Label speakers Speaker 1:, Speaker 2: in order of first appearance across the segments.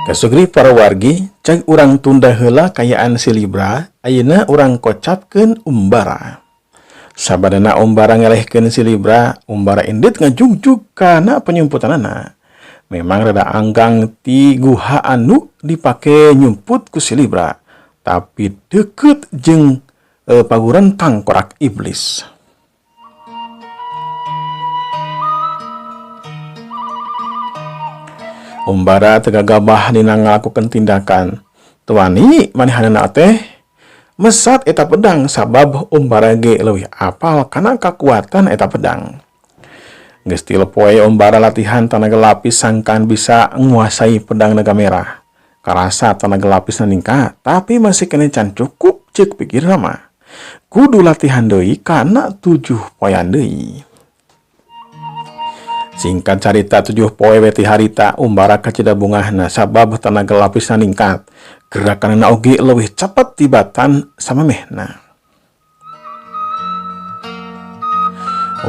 Speaker 1: Kasugri para wargi, cek urang tunda heula kayaan si Libra, ayeuna urang kocapkeun umbara. Sabadana umbara ngelehkeun si Libra, umbara indit ngajugjug kana penyumputanana. Memang rada anggang ti guha anu dipake nyumput ku si Libra, tapi deket jeung paguran tangkorak iblis. Umbara teu gagabah dina ngalakukeun tindakan. Teu wani manehanana teh mesat eta pedang sabab umbara ge leuwih apal kana kakuatan eta pedang. Geus tilu poe umbara latihan tanaga lapis sangkan bisa nguasai pedang naga merah. Karasa tanaga lapisna ningkat, tapi masih keneh can cukup ceuk pikirna mah. Kudu latihan deui kana tujuh poean deui. Singkat carita tujuh poe we ti harita umbara kacida bungahna sabab tanaga lapisna ningkat. Gerakanna oge leuwih cepet tibatan samemehna.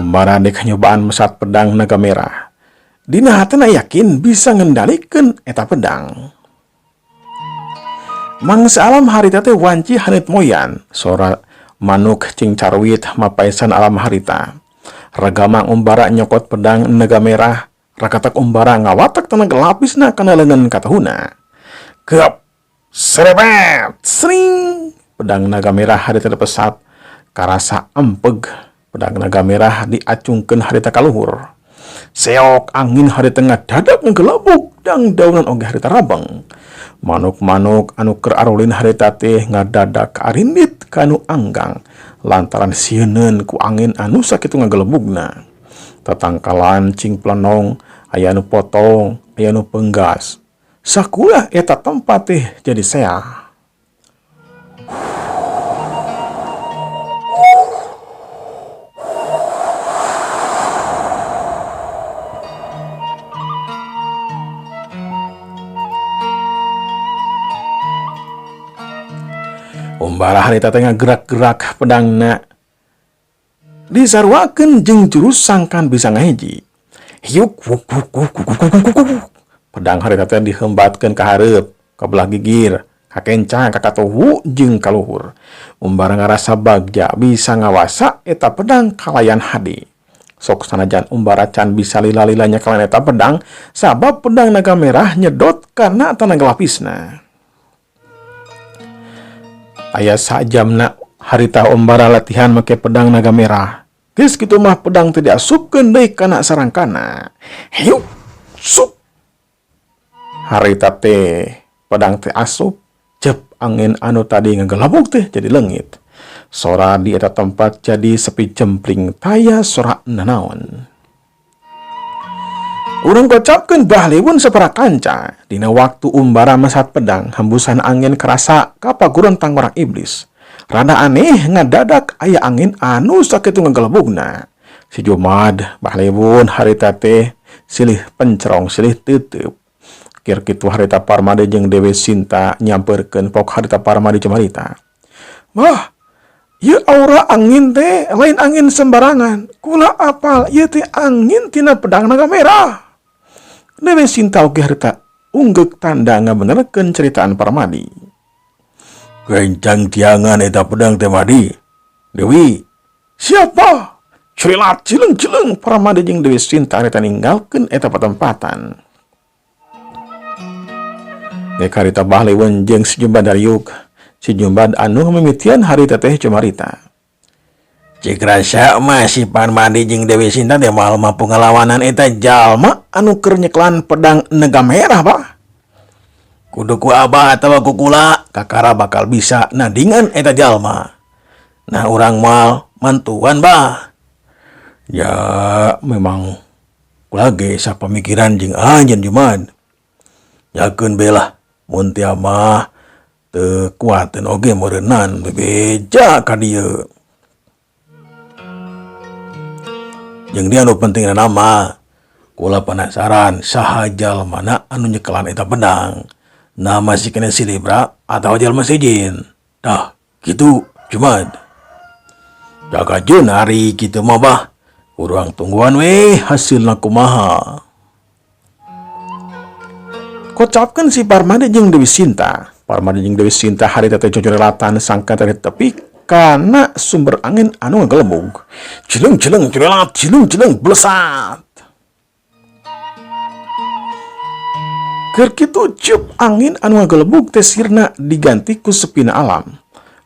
Speaker 1: Umbara dek nyobaan mesat pedang naga merah. Dina hatena yakin bisa ngendalikeun eta pedang. Mangsa alam harita teh wanci haneut moyan, sora manuk cingcarwit mapaisan alam harita. Ragamang umbara nyokot pedang naga merah, rakatak umbara ngawatak tenaga lapisna kana leungeun katahuna. Gep, serepet, sring, pedang naga merah harita pesat, karasa empeg, pedang naga merah diacungkeun harita ka luhur. Seok angin harita ngadadak ngagelebug dang daunan oge harita rabeng. Manuk-manuk anu keur arulin harita teh ngadadak arindit kanu anggang lantaran sieuneun ku angin anu sakitu ngagelebugna. Tatangkalan cing plenong, aya anu potong, aya anu penggas. Sakulah eta tempat teh jadi seah. Umbara harita teh ngagerak-gerak pedangna disaruakeun jeung jurus sangkan bisa ngahiji. Hiuk wuk wuk wuk wuk wuk wuk wuk wuk. Pedang harita teh dihembatkeun ka hareup, ka belah gigir, ka kenca, ka katuhu jeung ka luhur. Umbara ngarasa bagja bisa ngawasa eta pedang kalayan hade. Sok sanajan umbara can bisa lila-lila nyakalan eta pedang, sabab pedang naga merah nyedot kana tanaga lapisna. Aya sajamna harita umbara latihan make pedang naga merah. Geus kitu mah pedang teh diasupkeun deui kana sarangkana. Hiuk sup. Harita teh pedang teh asup, cep angin anu tadi ngagelabug teh jadi leungit. Sora di eta tempat jadi sepi jempling taya sora nanaon. Urang kocapkeun Bahliwon sapara kanca. Dina waktu umbara mesat pedang, hembusan angin kerasa kapaguron tangkorak iblis. Rada aneh ngadadak aya angin anu sakitu ngagelebugna. Si Jumad Bahliwon harita teh silih pencerong silih teuteub. Kir kitu harita Parmadi jeung Dewi Sinta nyamperkeun pok harita Parmadi cumarita. Wah, ieu aura angin teh lain angin sembarangan. Kula apal ieu teh angin tina pedang naga merah. Dewi Sinta oge harita unggeuk tanda ngabenerkeun ceritaan Parmadi. Kencang tiangan eta pedang teh Madi. Dewi, siapa? Cerilat cileng-cileng Parmadi jeung Dewi Sinta harita ninggalkeun eta patempatan. Dek harita Bahliwon jeung si Jumbad dariuk. Si Jumbad anu mimitian harita teh cumarita. Cik rasa mah si Parmadi jeung Dewi Sinta teh moal mampu ngalawanan eta jalma anu keur nyeklan pedang naga merah, Pak. Kudu ku abah atawa ku kula kakara bakal bisa nandingan eta jalma. Nah urang moal mantuan, Bah. Ya memang kula ge sapamikiran jeung anjeun Juman. Yakeun be lah mun tia mah teu kuateun oge meureunnan bebeja ka dieu. Jeung dia anu pentingna nama kula penasaran saha jalmana anu nyekelan eta pedang. Nah masih kena si Libra atau jalma si jin. Dah gitu Jumat. Jaga jeun ari kitu mah bah. Urang tungguan weh hasilna kumaha. Kocapkeun si Parmadi jeung Dewi Sinta. Parmadi jeung Dewi Sinta harita teh jojorelatan sangkan teh tepi kana sumber angin anu ngagelembug. Cileng cileng cilelat cileng cileng blesat. Keur kitu ciup angin anu ngagelebug teh sirna diganti ku sepina alam.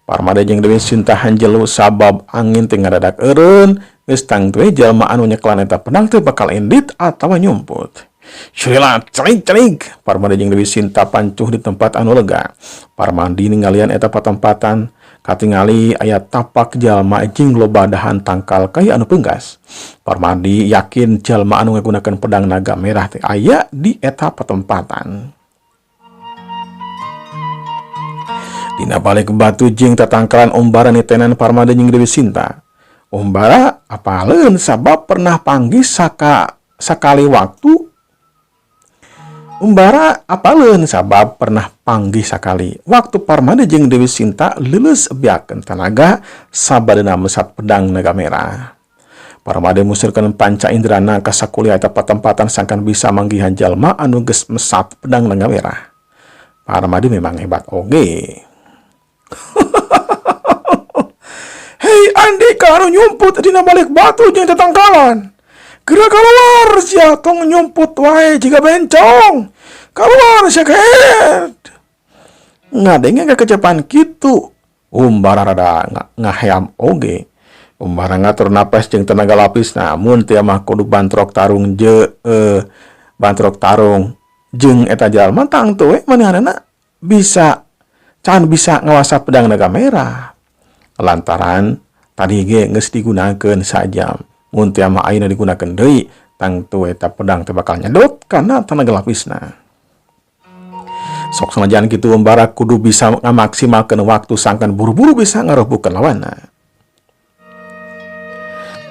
Speaker 1: Parmadi jeung Dewi Sinta hanjelu sabab angin teh ngadadak eureun, geus tangtu we jalma anu nyekelan eta pedang teh bakal indit atawa nyumput. Cilelat cerik cerik, Parmadi jeung Dewi Sinta pancuh di tempat anu lega. Parmadi ninggalian eta patempatan, katingali aya tapak jalma jeung loba dahan tangkal kai anu peunggas. Parmadi yakin jalma anu ngagunakeun pedang naga merah teh aya di eta patempatan. Dina balik batu jeung tatangkalan Umbara nitenan Parmadi jeung Dewi Sinta. Umbara apaleun sabab pernah panggih sakali waktu. Umbara apaleun sabab pernah panggih sakali waktu Parmadi jeung Dewi Sinta leuleus beakeun tanaga sabadana mesat pedang naga merah. Parmadi musurkeun panca indrana ka sakuliah eta patempatan sangkan bisa manggihan jalma anu geus mesat pedang naga merah. Parmadi memang hebat oge. Hei andika anu nyumput dina balik batu jeung tetangkalan. Geura kaluar sia tong nyumput wae jiga bencong. Kaluar sia kehed. Ngadenge kakecepan kitu. Umbara rada ngaheam oge. Umbara ngatur napas jeung tenaga lapis namun teu mah kudu bantrok tarung je bantrok tarung jeung eta jalma tangtu we manehanana bisa can bisa ngawasa pedang naga merah. Lantaran tadi ge geus digunakeun sajam. Mun teu mah ayeuna digunakeun deui tangtu eta pedang teh bakal nyedot kana tenaga lapisna. Sok sanajan kitu Umbara kudu bisa ngamaksimalkeun waktu sangkan buru-buru bisa ngarobuhkeun lawanna.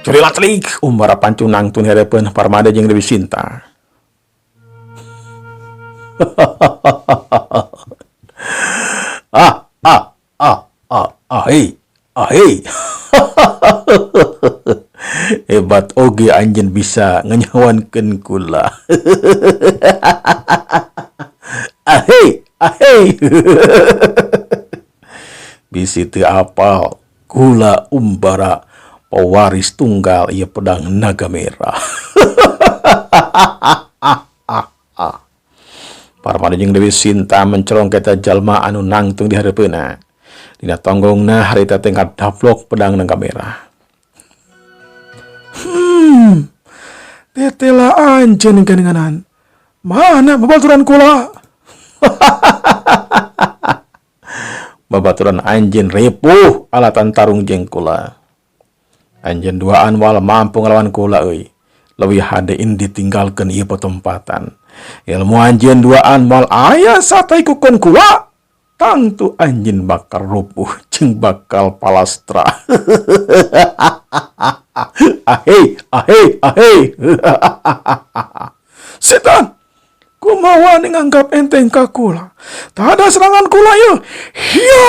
Speaker 1: Curilat celik Umbara pancung nangtun hareupeun Parmadi jeung Dewi Sinta. Ah ah ah ah ah hei ah hei. Hebat oge anjeun bisa nganyawankeun kula. Ahei ahei. Bisi teu apal kula Umbara pewaris tunggal ieu pedang naga merah. Parmadi jeung Dewi Sinta mencerong ka eta jalma anu nangtung di hareupeunna. Dina tonggongna harita teh ngadaplok pedang naga merah. Tetela anjeun geuninganan. Mana babaturan kula? Babaturan anjeun ripuh alatan tarung jeung kula. Anjeun duaan wal mampu ngalawan kula euy. Leuwih hade indi tinggalkeun ieu patempatan. Ilmu anjeun duaan moal aya sataikukeun kula. Tangtu anjeun bakal rupuh jeung bakal palastra. Ahei ahei ahei. Setan, kumaha wani nganggap enteng ka kula? Tada serangan kula ieu. Hiyo!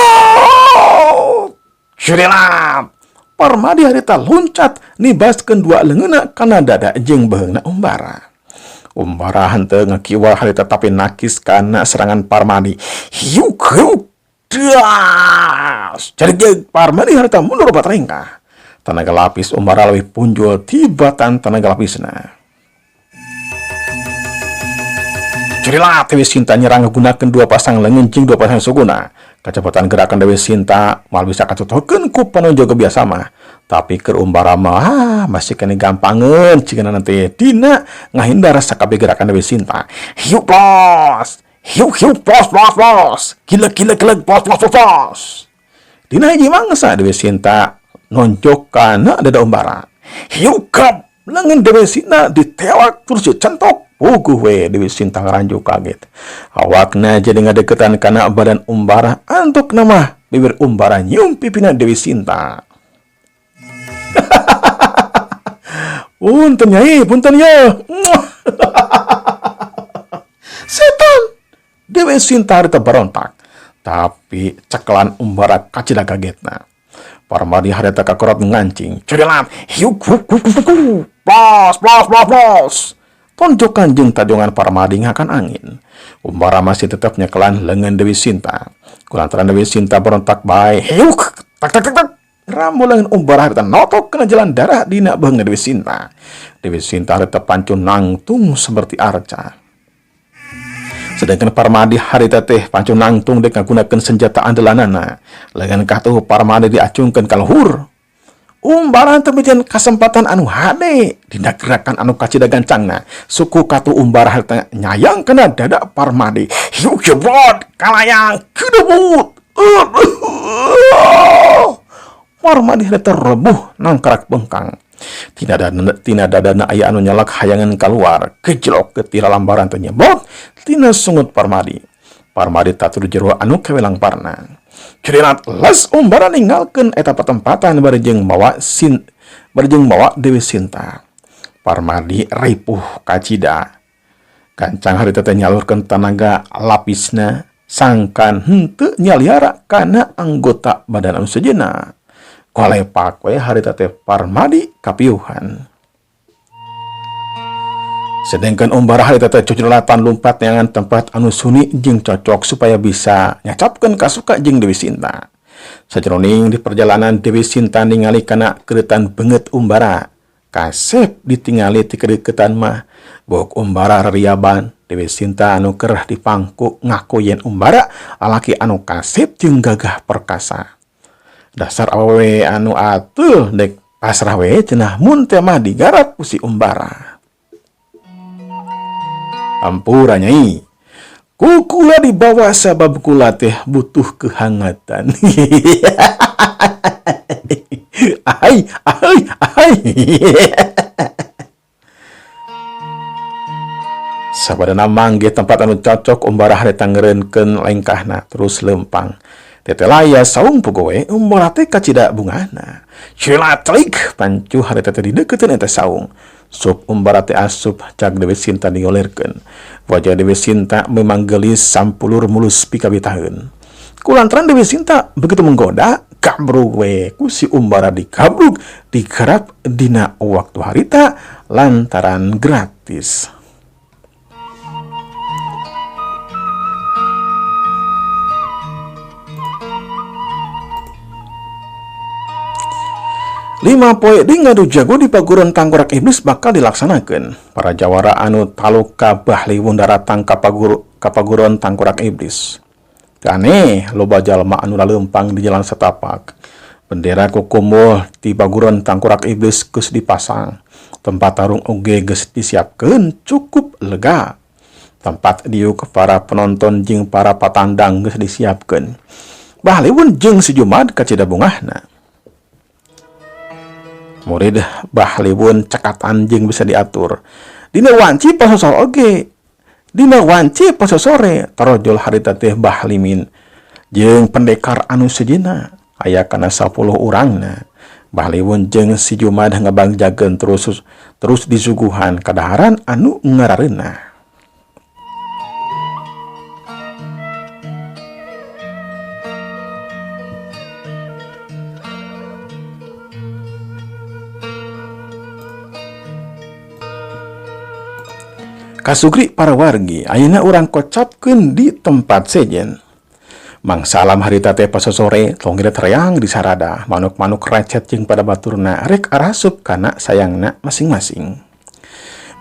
Speaker 1: Curilat. Parmadi harita loncat nibaskeun dua leungeunna kana dada jeung beheungna Umbara. Umbara henteu ngakiwar harita tapi nakis kana serangan Parmadi. Hiuk hiuk das. Jadi Parmadi harita mundur opat rengkah. Tenaga lapis Umbara leuwih punjul tibatan tenaga lapisna. Curilat Dewi Sinta nyerang ngagunakeun dua pasang leungeun jeung dua pasang sukuna. Kecepatan gerakan Dewi Sinta moal bisa katutukeun ku panonjo biasa mah. Tapi keur Umbara mah masih kene gampangeun cigana nanti dina ngahindar sakabeh gerakan Dewi Sinta. Hiuk plos, hiuk hiuk plos plos plos, gila gila gila plos plos plos plos. Dina hiji mangsa Dewi Sinta nonjok kana dada Umbara. Hiuk kap leungeun Dewi Sinta ditewak terus dicentok. Puguh we Dewi Sinta ngaranjuk kaget. Awakna jadi ngadeketan kana badan Umbara antuk nama bibir Umbara nyium pipina Dewi Sinta. Punten nyai, punten ye. Setan. Dewi Sinta harita berontak. Tapi cekelan Umbara kacida kagetna. Parmadi harita kakorot ngancing. Curilat, hiuk huk huk huk huk. Plos plos plos plos. Tonjokan jeung tajongan Parmadi ngakan angin. Umbara masih tetep nyekelan leungeun Dewi Sinta. Kulantaran Dewi Sinta berontak bae, hiuk, tak tak tak tak. Rambu leungeun Umbara harita notok kena jalan darah dina beungeun Dewi Sinta. Dewi Sinta harita pancun nangtung seperti arca. Sedangkan Parmadi harita teh pancun nangtung dek ngagunakeun senjata andalanana. Leungeun katuh Parmadi diacungkeun ka luhur. Umbara teh miceun kasempatan anu hade dina gerakan anu kacida gancangna. Suku katu Umbara harita nyayang kana dada Parmadi. Hiuk jebot kalayang kedebut. Parmadi harita rebuh nangkarak bengkang. Tina dadana aya anu nyalak hayangan keluar. Gejlok getih lambaran teh nyebot tina sungut Parmadi. Parmadi tatur jero anu kewelang parna. Curilat les Umbara ninggalkeun eta pertempatan bari jeung mawa Dewi Sinta. Parmadi ripuh kacida. Gancang harita teh nyalurkeun tanaga lapisna sangkan henteu nyaliara kana anggota badan anu sejenna. Kolepak we harita teh Parmadi kapiuhan. Sedangkan Umbara harita teh cucurlatan lumpat neangan tempat anu suni jeung cocok supaya bisa nyacapkeun kasuka jeung Dewi Sinta. Sajroning di perjalanan Dewi Sinta ningali kana keureutan beungeut Umbara. Kasep ditingali ti kedeuketan mah bok Umbara rariaban. Dewi Sinta anu kerah dipangku ngaku yen Umbara lalaki anu kasep jeung gagah perkasa. Dasar awewe anu atuh dek pasrah we cenah mun teh mah digarap ku si Umbara. Ampura nyai, ku kula dibawa sabab kula teh butuh kehangatan. Ahai, ahai, ahai. Sabadana manggih tempat anu cocok Umbara harita ngeureunkeun lengkahna terus lempang. Tetelaya saung pugowe Umbara teh kacida bungahna. Cilatrik pancu harita teh dideukeuteun eta saung. Sup Umbara teh asup cag Dewi Sinta digolerkeun. Wajah Dewi Sinta memang gelis sampulur mulus pikabitaheun. Kulantaran Dewi Sinta begitu menggoda, gabrug we ku si Umbara digabrug digarap dina waktu harita lantaran gratis. Lima poe di ngadu jago di paguron tangkorak iblis bakal dilaksanakan. Para jawara anu taluka Bahliwon daratang ka paguron tangkorak iblis. Aneh, loba jalma anu laleumpang di jalan setapak. Bendera kukumul di paguron tangkorak iblis geus dipasang. Tempat tarung oge geus disiapkeun cukup lega. Tempat diuk para penonton jeung para patandang geus disiapkeun. Bahliwon jeung si Jumad kacida bungahna. Murid Bahliwon cekatan jeung bisa diatur. Dina wanci pasosor oge. Dina wanci pasosore tarojol harita teh Bahlimin jeung pendekar anu sejenna aya kana 10 urangna. Bahliwon jeung si Jumad ngabangjakeun terus disuguhan kadaharan anu ngarareunah. Kasugri para wargi, ayeuna urang kocapkeun di tempat sejen. Mang Salam harita teh pasosore tonggir teriang di sarada, manuk-manuk recet jeung pada baturna rek arasup kana sayangna masing-masing.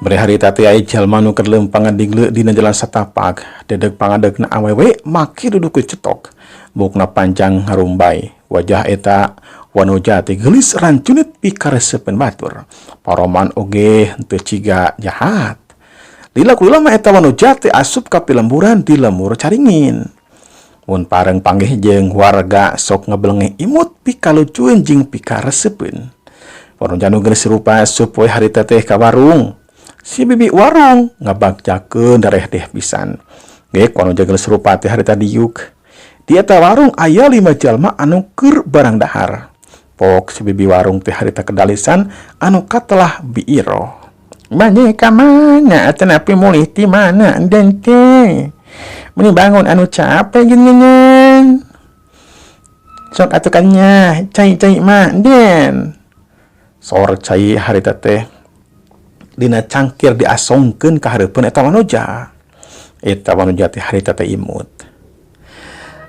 Speaker 1: Bere harita teh aya jalma nu keur leumpang ngadigle dina jalan satapak, dedeg pangadegna awewe make duduk cetok. Bukna panjang harumbai, wajah eta wanojati geulis rancunit pikaresepeun batur. Paroman oge henteu ciga jahat. Lila kulila mah eta wanojati asup ka pilemburan di lemur caringin. Mun pareng panggih jeung warga sok ngebelenge imut pikalucueun jeung pikaresepeun. Wanoja nu geus rupa asup we harita teh ka warung. Si bibi warung ngabagjakeun dareh deh pisan. Geuk wanoja geus rupa teh harita diuk. Di eta warung aya 5 jalma anu keur barang dahar. Pok si bibi warung teh harita kedalisan anu katelah biiro. Bade ka mana atanapi mulih ti mana den teh. Meni bangun anu capek geuningan. Sok atuh nya cai-cai mah den. Sor cai harita teh Dina cangkir diasongkeun ka hareupeun eta wanoja. Eta wanoja teh harita teh imut.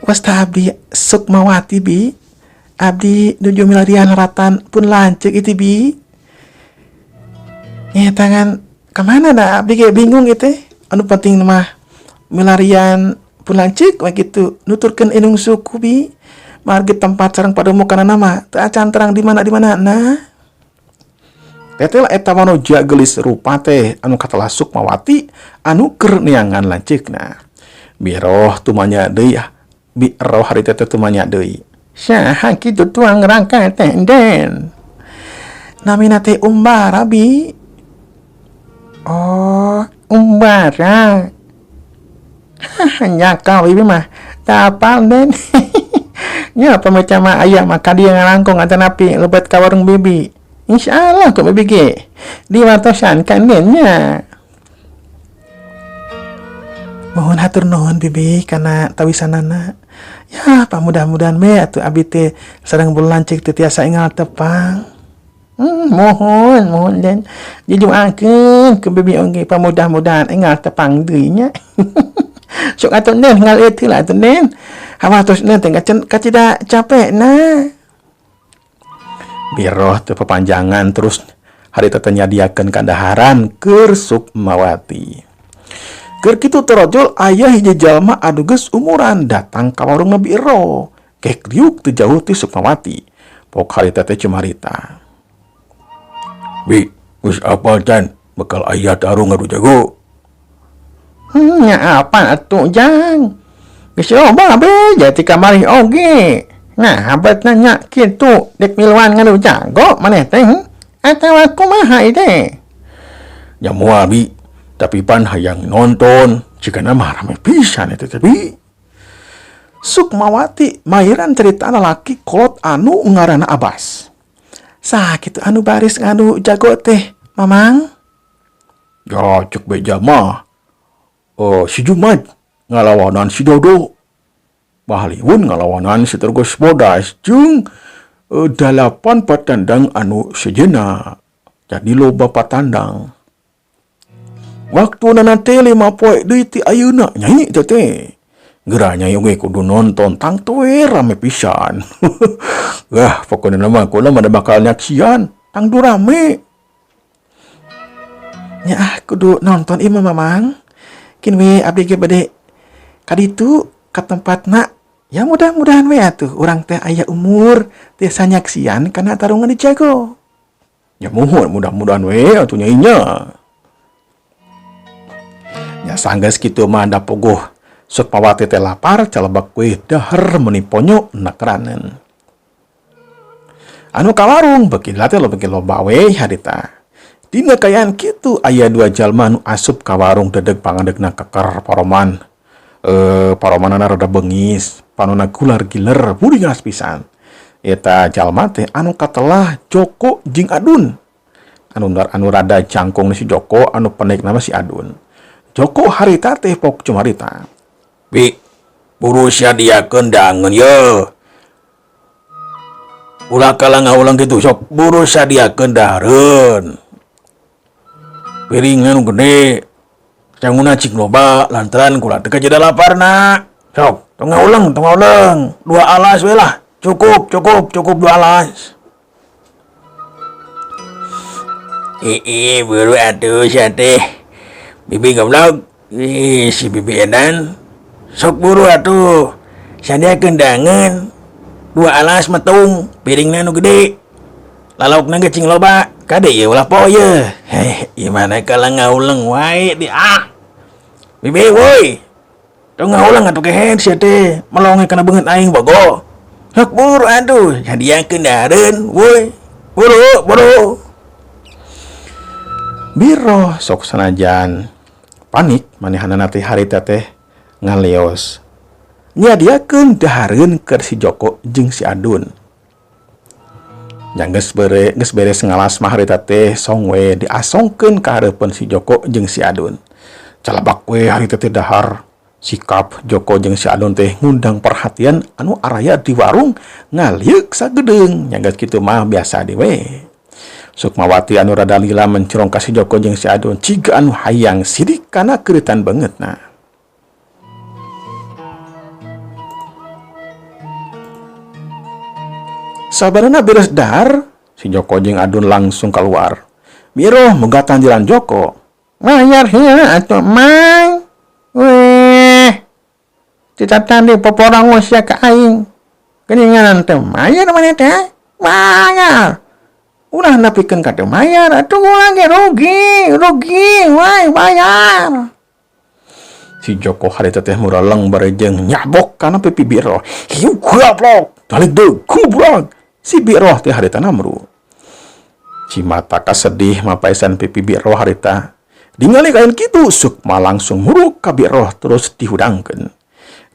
Speaker 1: Wasta abdi Sukmawati bi. Abdi nuju milarian haratan pun lanceuk itu bi. Nya tangan kamana da abdi ge bingung ieu teh. Anu penting mah milarian pun lanceuk we kitu nuturkeun indung suku bi. Margi tempat sareng pademokanana mah teu acan terang di mana di mana nah. Teteh lah eta wanoja geulis rupa teh anu katelah Sukmawati anu keur neangan lanceukna. Biroh tumanya deui ah. Biroh hari teh tumanya deui. Saha kitu tuang rangka teh den? Namina teh Umbara bi. Oh, Umbara. Hah, nyaka bibi mah teu apal den. Nya pamita mah aya mah ka dieu ngalangkung atanapi lebet ka warung bibi. Insyaallah ku bibi ge diwartosan ka den nya. Muhun hatur nuhun bibi kana tawisanana. Yah pamudah-mudahan we atuh abi teh sareng bulu lanceuk teu tiasa enggal tepang. Muhun muhun den didoakeun ku bibi oge pamudah-mudahan enggal tepang deui nya. Sok atuh den ngalieu heula atuh den. Hawatos den teh kacida capekna. Biroh teu papanjangan terus harita teh nyadiakeun kadaharan keur Sukmawati. Keur kitu torojol aya hiji jalma anu geus umuran datang ka warung Nabi Ero. Kek riuk teu jauh ti Sukmawati. Pok harita teh cumarita. Bi, geus apal can bakal aya tarung anu jago. Nya apal atuh jang. Geus loba be jadi kamari oge. Nah, abet nanya kitu dek miluan ngadu jago maneh teh. Atawa kumaha ieu teh? Nya moal bi, tapi pan hayang nonton jigana mah rame pisan eta teh bi. Sukmawati mairan carita lalaki kolot anu ngaranna Abbas. Saha kitu anu baris ngadu jago teh, Mamang? Ya cek beja mah si Jumat ngalawanan si Dodo. Bahliwon ngalawanan si Tergos Bodas jeung 8 patandang anu sejenna. Jadi loba patandang. Waktuna teh 5 poe deui ti ayeuna nyai teh teh. Geura nyai oge kudu nonton tangtu we rame pisan. Wah, pokona mah kula mah bakal nyaksian tangtu rame. Nya ah kudu nonton ieu mah Mamang. Kin we abdi ge bade kaditu ka tempatna. Ya mudah-mudahan we atuh urang teh aya umur tiasa nyaksian kana tarungan di jago. Ya muhun mudah-mudahan we atuh nyai nya. Nya sanggeus kitu mah da puguh Sukmawati teh lapar calebak we dahar meuni ponyo nakeraneun. Anu ka warung beuki teh beuki loba we harita. Dina kaayaan kitu aya 2 jalma nu asup ka warung dedeg pangadegna keker paroman. Paromanana rada bengis, panona gular giler buringas pisan. Eta jalma teh anu katelah Joko jeung Adun. Anu rada jangkung si Joko, anu pendek nama si Adun. Joko harita teh pok cumarita. Bi, buru sadiakeun dangeun ye. Ulah kalah ngaulang kitu sok buru sadiakeun dahareun. Piringan nu gede. Canguna cik loba lantaran kula teh kajeda laparna. Sok, tong ngaulang, tong ngaulang. 2 alas we lah. Cukup, cukup, cukup 2 alas. Ii, buru atuh sia teh. Bibi goblok. Ih, si bibi edan. Sok buru atuh. Sadiakeun dangeun. 2 alas metung, piringna nu gede. Lalaukna ge cing loba. Kade ieu ulah poe ye. Heh, ieu mana kalah ngauleng wae di ah. Bibi woi. Tong ngaulang atuh kehed sia teh. Melonge kana beungeut aing bogo. Sok buru atuh, sadiakeun dahareun woi. Buru, buru. Biro sok sanajan panik manehanana teh harita teh ngaleos. Nyadiakeun dahareun keur si Joko jeung si Adun. Nya geus beres ngalas mah harita teh song we diasongkeun ka hareupeun si Joko jeung si Adun. Calabak we harita teh dahar. Sikap Joko jeung si Adun teh ngundang perhatian anu araya di warung ngalieuk sagedeung. Nya geus kitu mah biasa deui we. Sukmawati anu rada lila mencrong ka si Joko jeung si Adun ciga anu hayang sidik kana keuritan beungeutna. Sabarana beres dahar, si Joko jeung Adun langsung keluar. Biroh megatan jalan Joko.
Speaker 2: Mayar heula atuh, Mang. Weh. Ti tatadi poporang sia ka aing. Geuningan teu mayar maneh teh? Bayar. Ulah nepikeun ka teu mayar atuh urang ge rugi, rugi we bayar.
Speaker 1: Si Joko harita teh mureleng bari jeung nyabok kana pipi Biroh. Hiu goblok, balik deui goblok. Si Biroh teh harita namru. Cimata kasedih mapaesan pipi Biroh harita. Ningali kaayaan kitu, Sukma langsung muruk ka Biroh terus dihudangkeun.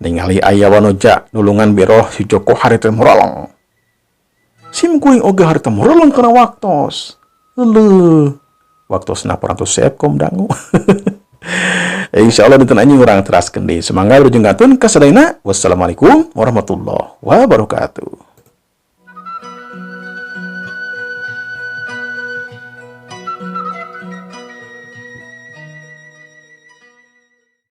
Speaker 1: Ningali aya wanoja nulungan Biroh, si Joko harita mureleng. Sim kuring oge harita mureleng kana waktos. Leuh. Waktosna parantos seep kom dangu. Insyaallah dinten anjing urang teraskeun deui. Semoga berjung katun kasadayana. Wassalamualaikum warahmatullahi wabarakatuh.